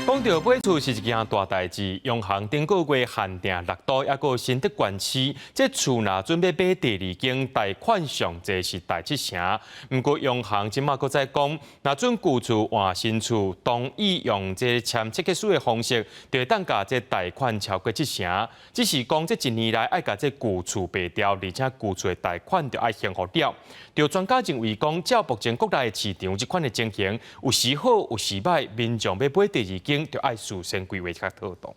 講到買厝是一件大代誌，央行頂個月限定六都抑閣新竹縣市，這厝若準備買第二間，貸款上濟是貸七成。毋過央行這馬閣再講，若準舊厝換新厝，同意用這簽切結書的方式，就會當共這貸款超過七成。只是講這一年內愛共這舊厝賣掉，而且舊厝的貸款就愛還予了。著專家認為講，照目前國內的市場這款的情形，有時好有時䆀，民眾欲買第二間，就愛事先規劃較妥當。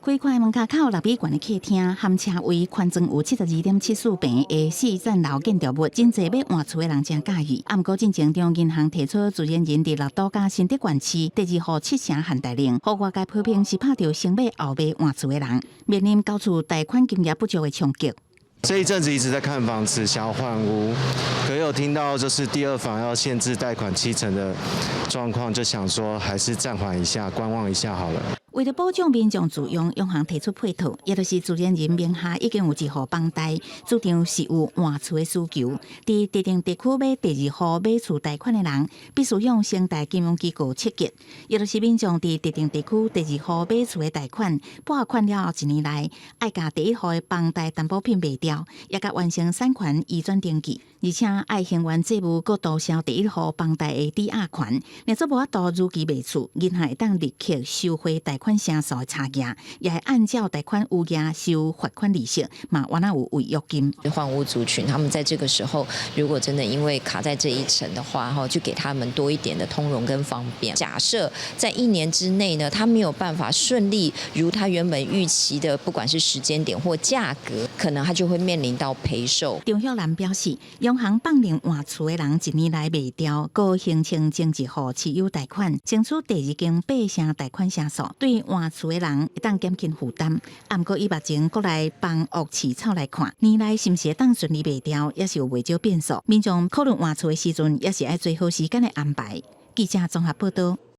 開闊門跤口6米懸的客廳，含車位寬敞有72.74平的四層樓建築物，真濟欲換厝的人誠佮意。啊，毋過進前中央銀行提出自然人佇六都佮新竹縣市第二戶七成限貸令，予外界批評是拍著先買後賣換厝的人，面臨交厝貸款金額不足的衝擊。這一陣子一直在看房子，想要換屋，可有聽到就是第二房要限制貸款七成的狀況，就想說還是暫緩一下，觀望一下好了。為著保障民眾住用，央行提出配套，也就是自然人名下已經有一戶房貸，主張是有換厝的需求。佇特定地區買第二戶買厝貸款的人，必須向承貸金融機構切結。也就是民眾佇特定地區第二戶買厝的貸款，撥款了後一年內，愛共第一戶的房貸擔保品賣掉，也共完成產權移轉登記，而且愛還完債務，閣注銷第一戶房貸的抵押權。若做無法度如期賣厝，銀行會當立刻收回貸款成數的差額，也會按照貸款餘額收罰款利息，嘛猶有違約金。換屋族群，他們在這個時候，如果真的因為卡在這一層的話，哈，就給他們多一點的通融跟方便。假設在一年之內呢，他沒有辦法順利如他原本預期的，不管是時間點或價格，可能他就會面臨到賠售。張曉蘭表示，央行放任換厝的人一年內賣掉，閣形成前一戶持有貸款，爭取第二間八成貸款成數，對換厝的人會當減輕負擔。啊，毋過以目前國內房屋市場來看，年內是毋是會當順利賣掉，也是有袂少變數。民眾考慮換厝的時陣，也是愛做好時間的安排。記者綜合報道。